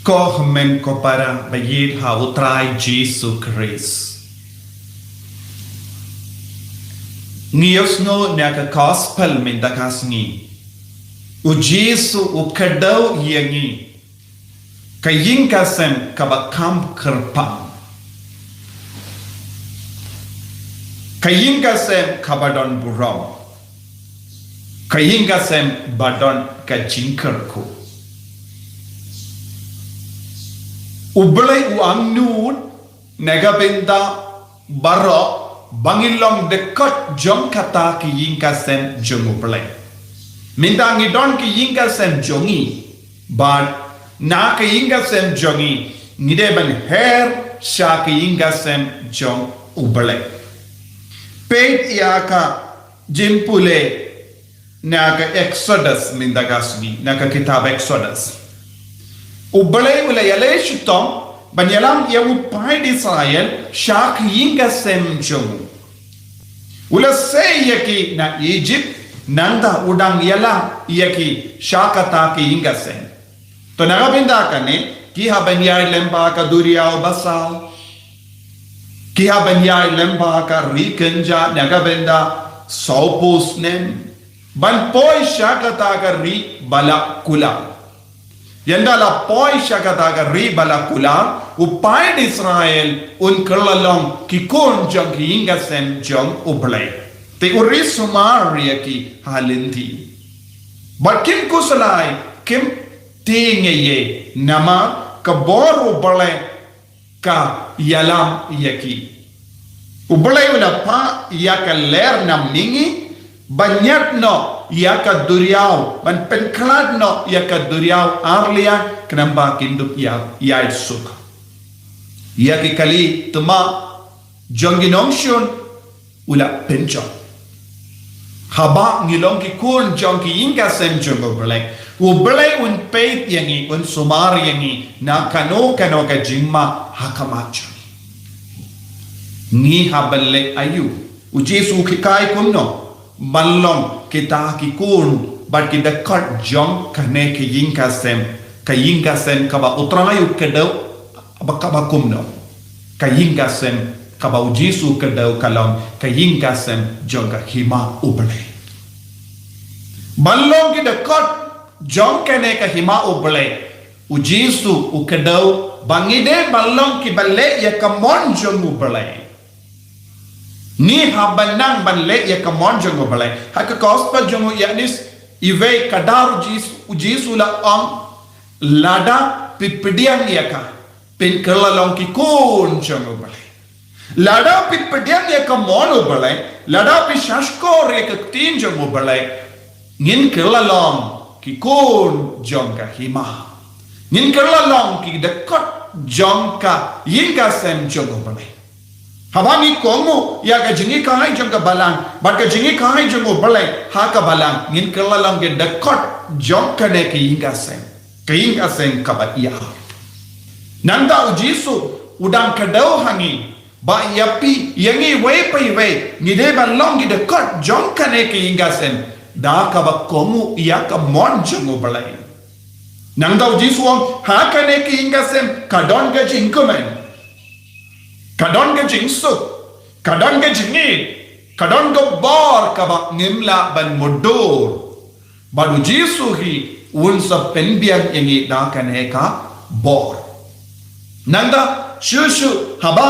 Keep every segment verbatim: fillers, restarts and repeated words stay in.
Ko hynmen ko para ba ïeit ha u Trai Jisu Khrist. Ngi ïohsngew na ka gospel mynta ka sngi. U Jisu u kdew ïa ngi. Ka ïing ka sem kaba kham kyrpang. Ka ïing ka sem kaba don burom. Ka ïing ka sem ba don ka jingkyrkhu. U Blei u angnud na ka bynta baroh ba ngin long dkhot jong kata ka ïing ka sem jong U Blei. Mynta ngi don ka ïing ka sem jong ngi. Bad na ka ïing ka sem jong ngi, ngi dei ban her sha ka ïing ka sem jong U Blei. Peit ïa ka jingpule na ka Exodus mynta ka sngi, na ka kitab Exodus. U Blei u la ïaleh shitom ban ïalam ïa u paid Israel sha ka ïing ka sem jong u. U la sei ïa ki na Egypt, nangta u dang ïalam ïa ki sha kata ka ïing ka sem. To na ka bynta kane, ki hap ban ïaid lem bad ka duriaw basaw. Ki hap ban ïaid lem bad ka ri kynja na ka bynta sawphew snem. Ban poi sha kata ka ri ba la kular. Ynda la poi sha kata ka ri ba la kular, u paid Israel un kylla long ki khun jong ka ïing ka sem jong U Blei. Te u ri sumar ïa ki ha lynti. Bad kim khuslai, kim tieng ïa ei, namar ka bor U Blei ka ïalam ïa ki. U Blei u la phah ïa ka ler na mihngi, ban ñiad noh ïa ka duriaw, ban pynkhlad noh ïa ka duriaw arliang, khnang ba kin dup ïa, ïaid suk. Ïa ki kali thymmai jong ki nongshun, u la pynjot. Haba ngi long ki khun jong ka ïing ka sem jong U Blei, U Blei un peit ïa ngi, un sumar ïa ngi na kano kano ka jingma ha khmat jong ngi. Ngi hap ban leh aïu? U Jisu u hikai kumno ban long kita ki khun bad ki dkhot jong kane ka ïing ka sem, ka ïing ka sem kaba U Trai u kdew, ba kaba kumno? Ka ïing ka sem kaba U Jisu u kdew ka long ka ïing ka sem jong ka hima U Blei. Ban long ki dkhot jong kane ka hima U Blei, U Jisu u kdew ba ngi dei ban long kiba leh ïa ka mon jong U Blei. Ngi hap ban nang ban leh ïa ka mon jong U Blei. Ha ka gospel jong u Ïoannis, iwei ka dar, U Jisu, U Jisu u la ong, lada phi pdiang ïa ka, phin kylla long ki khun jong U Blei. Lada phi pdiang ïa ka mon U Blei, lada phi sngap ïa ka ktien jong U Blei, ngin kylla long ki khun jong ka hima. Ngin kylla long ki dkhot jong ka ïing ka sem jong U Blei. Haba ngi kohnguh ïa ka jinghikai jong ka balang bad ka jinghikai jong U Blei ha ka balang, ngin kylla long ki dkhot jong kane ka ïing ka sem, ka ïing ka sem kaba ïar. Nangta U Jisu u dang kdew ha ngi ba ïa phi, ïa ngi iwei pa iwei, ngi dei ban long ki dkhot jong kane ka ïing ka sem da kaba kohnguh ïa ka mon jong U Blei. Nangta U Jisu u ong, ha kane ka ïing ka sem ka don ka jingkmen, ka don ka jingsuk, ka don ka jingïeit, ka don ka bor kaba ngim lah ban mutdur. Bad U Jisu hi un sa pynbiang ïa ngi da kane ka bor. Nangta shuh shuh haba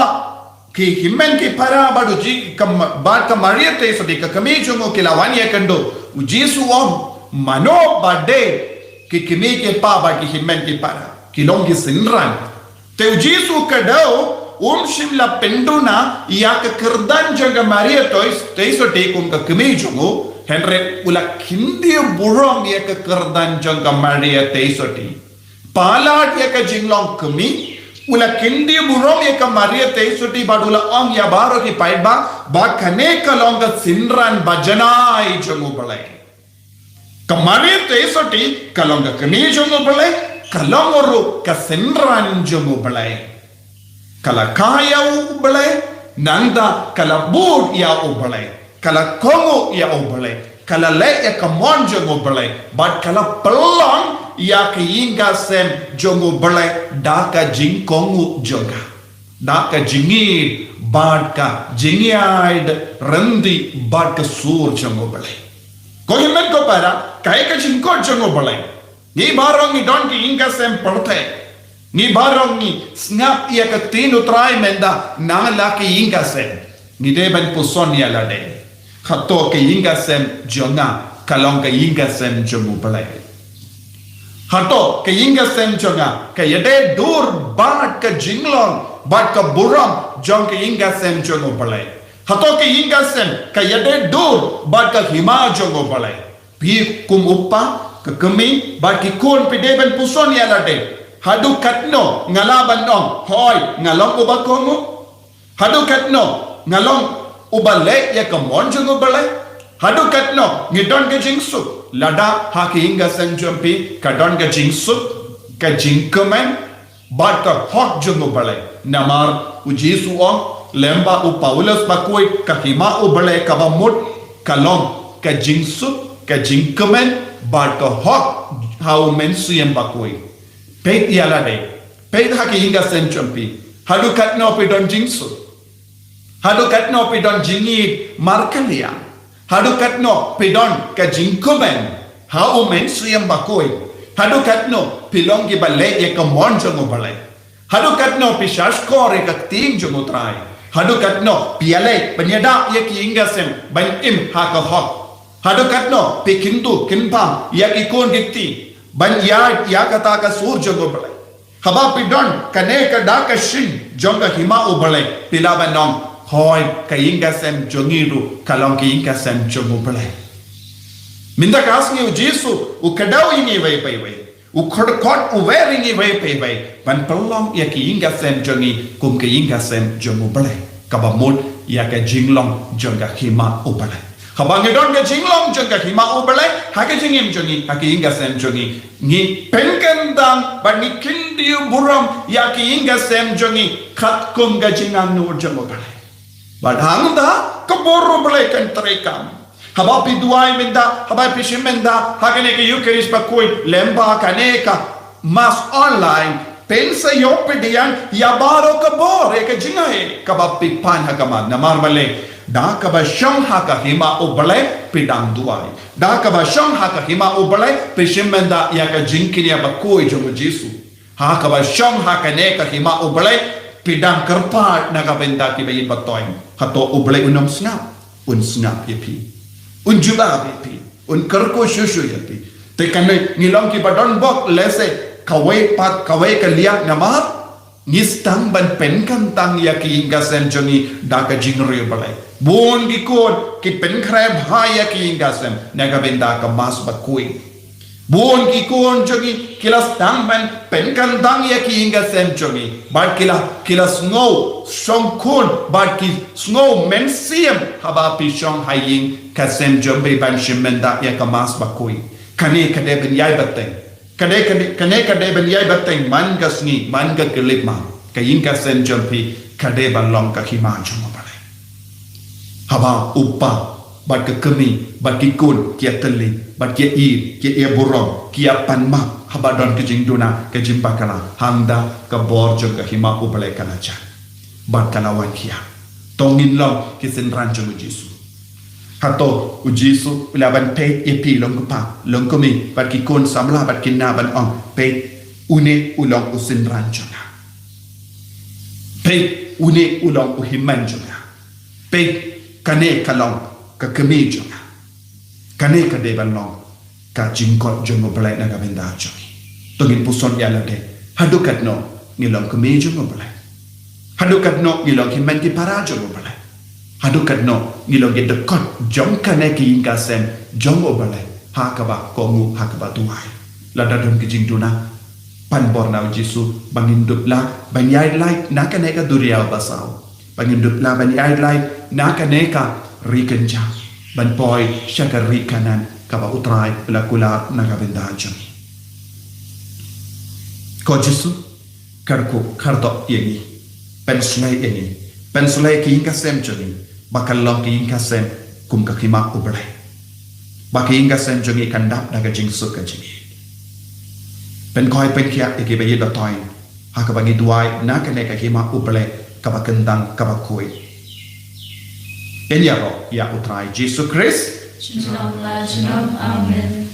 ki hynmen ki para bad U Ji-, ka Ma-, bad ka Maria Theisotti ka kmie jong u ki la wan ïakynduh, U Jisu u ong, mano ba dei ki kmie ki kpa bad ki hynmen ki para? Ki long ki synran. Te U Jisu u kdew um shym la pynduna ïa ka kyrdan jong ka Maria Theos-, Theisotti kum ka kmie jong u, hynrei u la kyndit burom ïa ka kyrdan jong ka Maria Theisotti. Palat ïa ka jinglong kmie, u la kyndit burom ïa ka Maria Theisotti bad u la ong ïa baroh ki paidbah ba kane ka long ka synran bajanai jong U Blei. Ka Maria Theisotti ka long ka kmie jong U Blei, ka long ruh ka synran jong U Blei. Ka la kha ïa U Blei, nangta ka la bud ïa U Blei, ka la kohnguh ïa U Blei, ka la leh ïa ka mon jong U Blei, bad ka la pynlong ïa ka ïing ka sem jong U Blei da ka jingkohnguh jong nga, da ka jingïeit bad ka jingïaid ryndih bad ka sur jong U Blei. Ko hynmen ko para, kaei ka jingkhot jong U Blei? Ngi baroh ngi don ki ïing ka sem pyrthei. Ngi baroh ngi sngap ïa ka ktien U Trai mynta, nang la ka ïing ka sem. Ngi dei ban puson ïa lade. Hato ka ïing ka sem jong nga ka long ka ïing ka sem jong U Blei? Hato ka ïing ka sem jong nga ka ïadei dur bad ka jinglong bad ka burom jong ka ïing ka sem jong U Blei? Hato ka ïing ka sem ka ïadei dur bad ka hima jong U Blei? Phi kum u kpa, ka kmie bad ki khun phi dei ban puson ïa lade. Haduh katno nga lah ban ong, hooid, nga long uba kohnguh? Haduh katno nga long uba leh ïa ka mon jong U Blei? Haduh katno ngi don ka jingsuk? Lada ha ka ïing ka sem jong phi ka don ka jingsuk, ka jingkmen bad ka hok jong U Blei. Namar U Jisu u ong, lem bad U Paulus bakhuid, ka hima U Blei kaba mut ka long ka jingsuk, ka jingkmen bad ka hok ha U Mynsiem Bakhuid. Peit ïa lade, peit ha ka ïing ka sem jong phi. Haduh katno phi don jingsuk? Haduh katno phi don jingïeit markylliang? Haduh katno phi don ka jingkmen ha U Mynsiem Bakhuid? Haduh katno phi long kiba leh ïa ka mon jong U Blei? Haduh katno phi shahshkor ïa ka ktien jong U Trai? Haduh katno phi ïaleh ban ïada ïa ka ïing ka sem ban im ha ka hok? Haduh katno phi kyntu kynpam ïa ki khun ki kti ban ïaid ïa kata ka sur jong U Blei? Haba phi don kane ka dak ka shin jong ka hima U Blei, phi lah ban ong, hooid, ka ïing ka sem jong ngi ruh ka long ka ïing ka sem jong U Blei. Mynta ka sngi U Jisu u kdew ïa ngi iwei pa iwei. U khot, khot u wer ïa ngi iwei pa iwei ban pynlong ïa ka ïing ka sem jong ngi kum ka ïing ka sem jong U Blei, kaba mut ïa ka jinglong jong ka hima U Blei. Haba ngi don ka jinglong jong ka hima U Blei ha ka jingim jong ngi, ha ka ïing ka sem jong ngi, ngi pynkyntang bad ngi kyntiew burom ïa ka ïing ka sem jong ngi katkum ka jingangnud jong U Blei. Bad hangta ka bor U Blei kan treikam. Haba phi duwai mynta, haba phi shim mynta ha kane ka Eucharist bakhuid, lem bad kane ka Mass online, pynshai pdiang ïa baroh ka bor ïa ka jingaiei kaba phi pan ha khmat. Namar balei? Da kaba shong ha ka hima U Blei phi dang duwai. Da kaba shong ha ka hima U Blei phi shim mynta ïa ka jingkñia bakhuid jong U Jisu. Ha kaba shong ha kane ka hima U Blei phi dang kyrpad na ka bynta kiba ïeit ba thoiñ. Hato U Blei un ym sngap? Un sngap ïa phi. Un jubab ïa phi. Un kyrkhu shuh shuh ïa phi. Te kane ngi long kiba don bok lehse kawei pat kawei ka liang, namar ngi sdang ban pynkyntang ïa ka ïing ka sem jong ngi da ka jingriewblei. Bun ki khun ki pynkhreh bha ïa ka ïing ka sem na ka bynta ka Mass bakhuid. Bun ki khun jong ngi ki la sdang ban pynkyntang ïa ka ïing ka sem jong ngi bad ki la, ki la sngew shongkun bad ki sngew mynsiem haba phi shong ha ïing ka sem jong phi ban shim bynta ïa ka Mass bakhuid. Kane ka dei ban ïai bteng. Ka dei, ka dei, kane ka dei ban ïai bteng man ka sngi, man ka khyllipmat. Ka ïing ka sem jong phi ka dei ban long ka hima jong U Blei. Haba u kpa bad ka kmie bad ki khun ki ïatylli bad ki ïeit, ki ïaburom, ki ïapan map, haba don ka jingduna, ka jingbakla, hangta ka bor jong ka hima U Blei ka la jan bad ka la wan khia. To ngin long ki synran jong U Jisu. Hato U Jisu u lah ban peit ïa phi long kpa, long kmie bad ki khun samla bad ki khynnah ban ong, peit, une u long u synran jong nga. Peit, une u long u hynmen jong nga. Peit, kane ka long ka kmie jong nga. Kane ka dei ban long ka jingkhot jong U Blei na ka bynta jong ngi. To ngin puson ïa lade. Haduh katno ngi long kmie jong U Blei? Haduh katno ngi long ki hynmen ki para jong U Blei? Haduh katno ngi long ki dkhot jong kane ka ïing ka sem jong U Blei ha kaba kohnguh, ha kaba duwai? Lada don ka jingduna, pan bor na U Jisu ba ngin dup lah ban ïaid lait na kane ka duriaw basaw, ba ngin dup lah ban ïaid lait na kane ka ri kynja, ban poi sha ka ri Kanaan kaba U Trai u la kular na ka bynta jong ngi. Ko Jisu, kyrkhu kyrdoh ïa ngi. Pynshlei ïa ngi. Pynshlei ka ïing ka sem jong ngi ba kan long ka ïing ka sem kum ka hima U Blei, ba ka ïing ka sem jong ngi kan dap da ka jingsuk ka jingïeit. Pynkhuid pynkhiah ïa kiba ïeit ba thoiñ, ha kaba ngi duwai na kane ka hima U Blei kaba kyndang kaba khuid. Ïaroh ïa U Trai Jisu Khrist. Junom la junom. Amen.